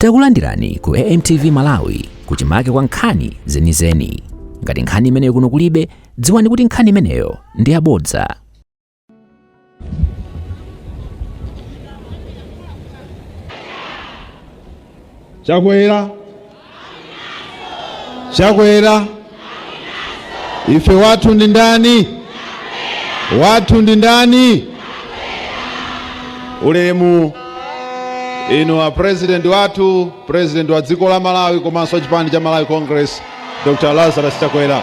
Takulandirani ku AMTV Malawi kuchimake kwa nkhani zenizeni. Ngati nkhani imeneyo kuno kulibe, dziwani kuti nkhani imeneyo ndi yabodza. Chakwera, Chakwera, ife wathu ndi ndani? Wathu ndi ndani? Ulemu inu a president wathu, president wa dziko la Malawi komanso chipani cha Malawi Congress, Dr. Lazarus Chakwera.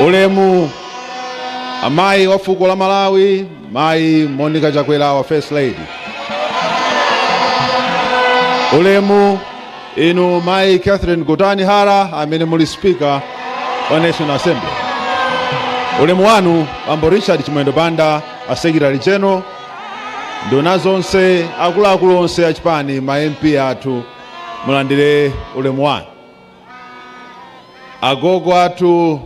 Ulemu amayi wa fuko la Malawi, Mayi Monica Chakwera wa First Lady. Ulemu inu Mayi Catherine Gotani Hara amene muli Speaker wa National Assembly. Ulemu wanu Bambo Richard Chimwendo Banda a Secretary General, nduna zonse, akuluakulu onse a chipani, ma MP athu, mulandire ulemu wanu. Agogo athu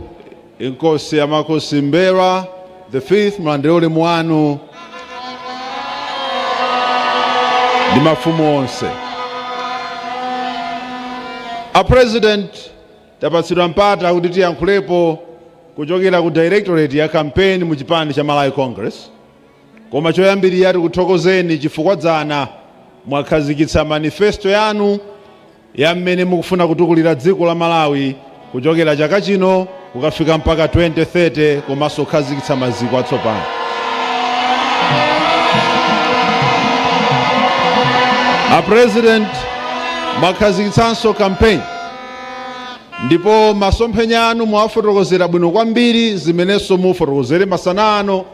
Inkosi ya Makosi M'mbelwa the fifth, mulandire ulemu wanu ndi mafumu onse. A President, tapatsidwa mpata kuti tiyankhulepo kuchokera ku Directorate ya campaign mu chipani cha Malawi Congress. Koma choyambirira tikuthokozeni chifukwa dzana mwakhazikitsa manifesto yanu ya mmene mukufuna kutukulira dziko la Malawi kuchokera chaka chino kukafika mpaka 2030 komanso kukhazikitsa maziko atsopano. A President, mwakhazikitsanso campaign ndipo masomphenya anu mwawafotokozera bwino kwambiri, zimenenso mufotokozere masana ano,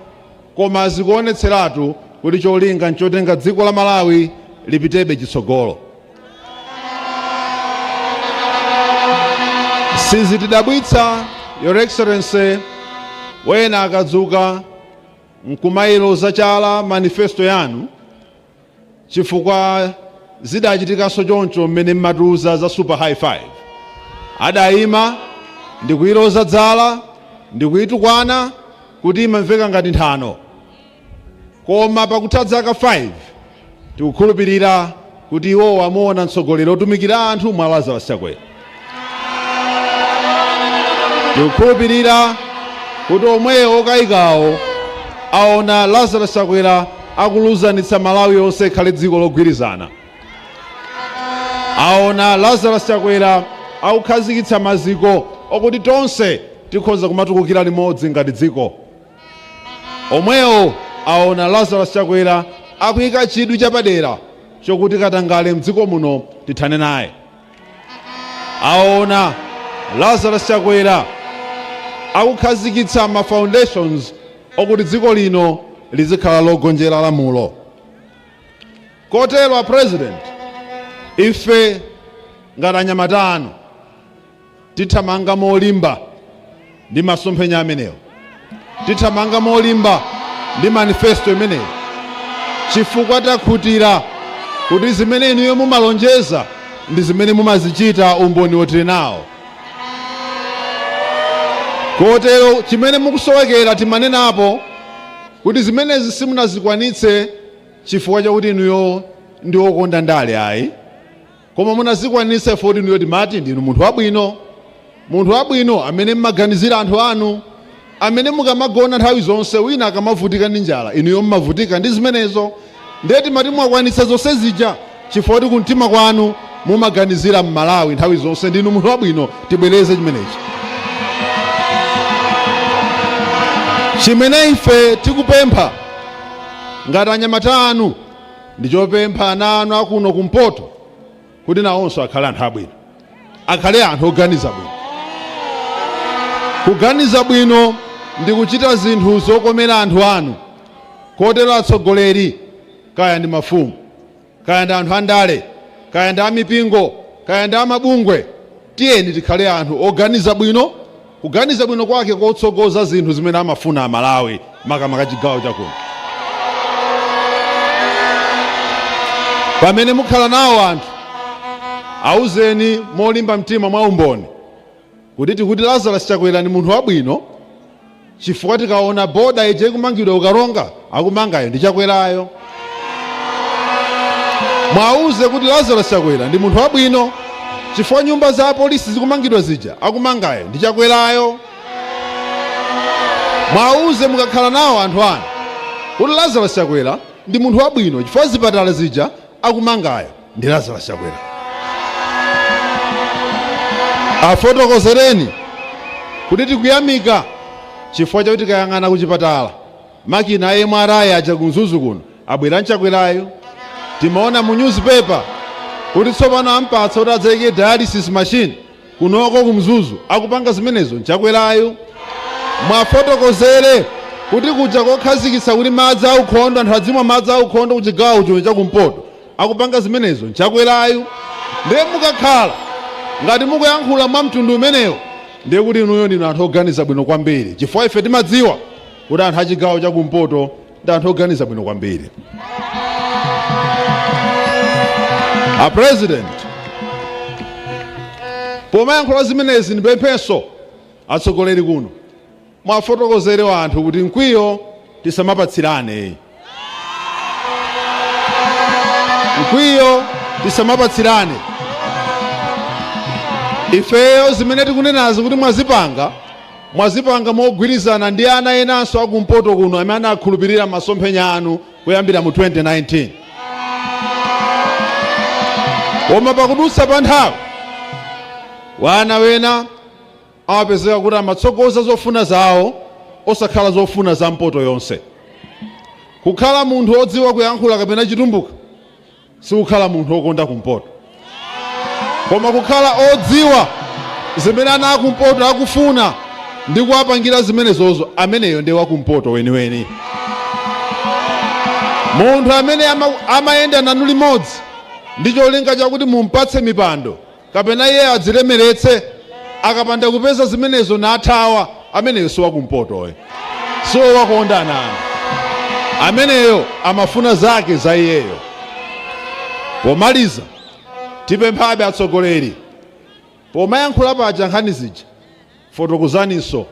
koma zikuonetseratu kuti cholinga nchotenga dziko la Malawi lipitebe chitsogolo. Sizitidabwitsa, Your Excellency, wena akadzuka nkumayiloza chala manifesto yanu, chifukwa zidachitikanso choncho mmene mmatiuza za Super High Five. Adayima ndikuyiloza dzala ndikuyitukwana kuti imamveka ngati nthano. Koma pakutha zaka 5 tikukhulupirira kuti iwowo amuona mtsogoleri otumikira anthu mwa Lazarus Chakwera. Tikukhulupirira kuti omwewo okayikawo aona Lazarus Chakwera akulunzanitsa Malawi yonse ikhale dziko logwirizana. Aona Lazarus Chakwera akukhazikitsa maziko okuti tonse tikhoza kumatukukira limodzi ngati dziko. Omwewo aona Lazarus Chakwera akuyika chidwi chapadera chokuti katangale mdziko muno tithane naye. Aona Lazarus Chakwera akukhazikitsa ma foundations okuti dziko lino lizikhala logonjera lamulo. Kotero a President, ife ngati anyamata anu tithamanga molimba ndi masomphenya amenewo, tithamanga molimba ndi manifesto imeneyo, chifukwa takhutira kuti zimene inuyo mumalonjeza ndi zimene mumazichita, umboni wotili nawo. Kotero chimene mukusowekera, timanenapo kuti zimenezi simunazikwanitse chifukwa chakuti inuyo ndi okonda ndale ayi, koma munazikwanitsa chifukwa kuti inuyo timati ndinu munthu wabwino, munthu wabwino amene mmaganizira anthu anu, amene mukamagona nthawi zonse wina akamavutika ndi njala inuyo mmavutika ndi zimenezo. Ndiye timati mwakwanitsa zonse zija chifukwa kuti kumtima kwanu mumaganizira Mmalawi nthawi zonse, ndinu munthu wabwino. Tibwereze chimenechi. Chimene ife tikupempha ngati anyamata anu ndi chopempha ana anu akuno kumpoto kuti nawonso akhale anthu abwino, akhale anthu oganiza bwino. Kuganiza bwino ndi kuchita zinthu zokomera anthu anu. Kotero atsogoleri, kaya ndi mafumu, kaya ndi anthu andale, kaya ndi amipingo, kaya ndi amabungwe, tiyeni tikhale anthu oganiza bwino, kuganiza bwino kwake kotsogoza zinthu zimene amafuna Amalawi, makamaka chigawo chakuno. Pamene mukhala nawo anthu, auzeni molimba mtima mwa umboni kuti tikuti Lazarus Chakwera ndi munthu wabwino chifukwa tikaona boda ija ikumangidwa ku Karonga, akumangayo ndi Chakwerayo. Mwauze kuti Lazarus Chakwera ndi munthu wabwino, chifukwa nyumba za apolisi zikumangidwa zija akumangayo ndi Chakwerayo. Mwauze mukakhala nawo anthu anu kuti Lazarus Chakwera ndi munthu wabwino, chifukwa zipatala zija akumangayo ndi Lazarus Chakwera. Afotokozereni kuti tikuyamika chifukwa chakuti tikayang'ana kuchipatala, makina a MRI aja ku Mzuzu kuno abwera nchakwerayo. Timaona mu newspaper kuti tsopano ampatsa kuti adzayike dialysis machine kunoko ku Mzuzu, akupanga zimenezo nchakwerayo. Mwafotokozere kuti kuja kokhazikitsa kuti madzi aukhondo, anthu adzimwa madzi aukhondo ku chigawo chino chakumpoto, akupanga zimenezo nchakwerayo. Ndiye mukakhala ngati mukuyankhula mwa mtundu umenewo, ndiye kuti inuyo ndinu anthu oganiza bwino kwambiri, chifukwa ife timadziwa kuti anthu achigawo chakumpoto ndi anthu oganiza bwino kwambiri. A president, pomayankhula zimenezi, ndipemphenso atsogoleri kuno, mwafotokozere anthu kuti mkwiyo tisamapatsirane, mkwiyo tisamapatsirane. Ifeyo zimene tikunenazi kuti mwazipanga, mwazipanga mogwirizana ndi ana enanso akumpoto kuno amene anakhulupirira masomphenya anu kuyambira mu 2019. Koma pakudutsa pa nthawi, wana wena amapezeka kuti amatsogoza zofuna zawo, osakhala zofuna za mpoto yonse. Kukhala munthu wodziwa kuyankhula kapena Chitumbuka sikukhala munthu wokonda kumpoto, koma kukhala odziwa zimene ana akumpoto akufuna ndi kuwapangira zimenezozo, ameneyo ndiye wakumpoto weniweni. Munthu amene amayenda nanu limodzi ndi cholinga chakuti mumpatse mipando kapena iye adzilemeretse, akapanda kupeza zimenezo nathawa, ameneyo siwakumpotoyo, siwowakonda ana anu. Ameneyo amafuna zake za iyeyo. Pomaliza, tipemphabe atsogoleri, pomayankhula paja nkhani zija, fotokozaninso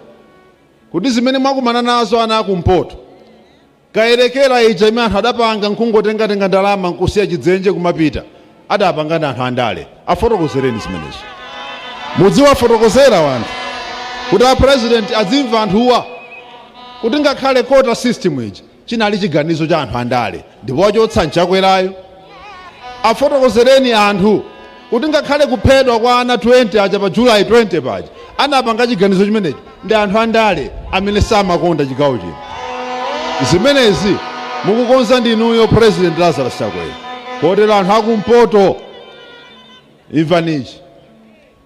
kuti zimene mwakumana nazo ana akumpoto, Kayerekera ija imene anthu adapanga nkungotengatenga ndalama nkusiya chidzenje kumapita, adapanga ndi anthu andale. Afotokozereni zimenezo. Mudziwafotokozera wanthu kuti a president adzimva anthuwa kuti ngakhale quota system ija chinali chiganizo cha anthu andale ndipo wachotsa nchakwerayo. Afotokozereni anthu kuti ngakhale kuphedwa kwa ana 20 aja pa July 20 paja, anapanga chiganizo chimenechi ndi anthu andale amene samakonda chigawo chino. Zimenezi mukukonza ndinuyo, President Lazarus Chakwera. Kotero anthu akumpoto, imvanichi: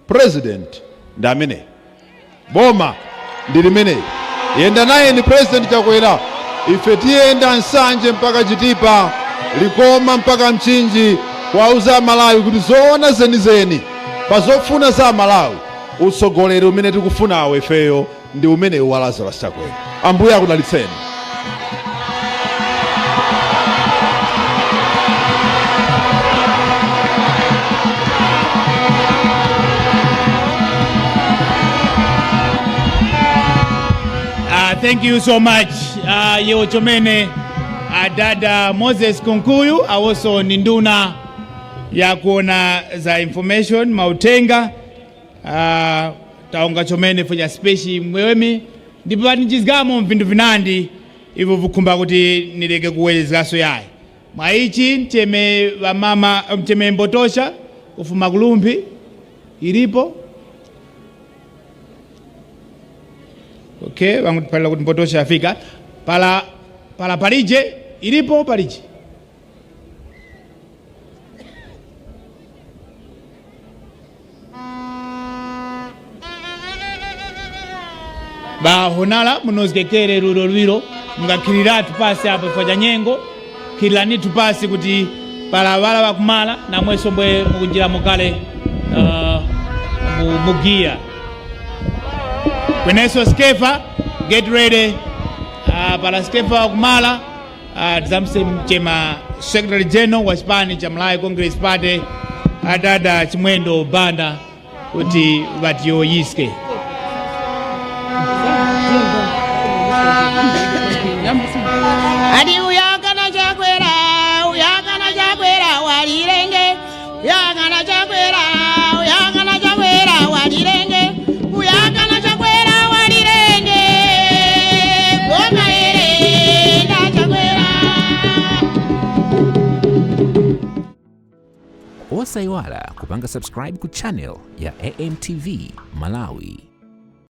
president ndi amene, boma ndi limeneli, yenda naye ni President Chakwera. Ife tiyenda Nsanje mpaka Chitipa, Likoma mpaka Mchinji, kuwauza Amalawi kuti zoona zenizeni pa zofuna za Amalawi, utsogoleri umene tikufunawo ifeyo ndi umenewu wa Lazarus Chakwera. Ambuye akudalitseni. Thank you so much, yewo chomene adada Moses Kunkuyu, awonso ni nduna yakuona za information, mautenga. Taonga chomene fuja speech mwewemi, ndipo panichizgamo mvindu vinandi ivo vukhumba kuti nileke kuwerezeraso yayi. Mwaichi mcheme vamama, mcheme mbotosha kufuma kulumbi ilipo. Okay, vangutipalira kuti mbotosha afika pala pala palije ilipo palije. Bahonala munozikekere lwiro lwiro, mungakhiliratu pasi apo chifukwa cha nyengo. Khiliranitu pasi kuti palavala vakumala namwenso mbwe mukunjira mukale mugiya kwenenso. Skefa, get ready. Pala Skefa wakumala, tizamse mchema secretary general wa chipani cha Malawi Congress Party, adada Chimwendo Banda, kuti vatiyoyiske. Ati uyakana Chakwera, uyakana Chakwera. Walilenge, uyang'ana Chakwera, uyang'ana Chakwera walilenge, uyang'ana Chakwera walilenge, boma ere ndachakwera. Osayiwala kupanga subscribe ku channel ya AMTV Malawi.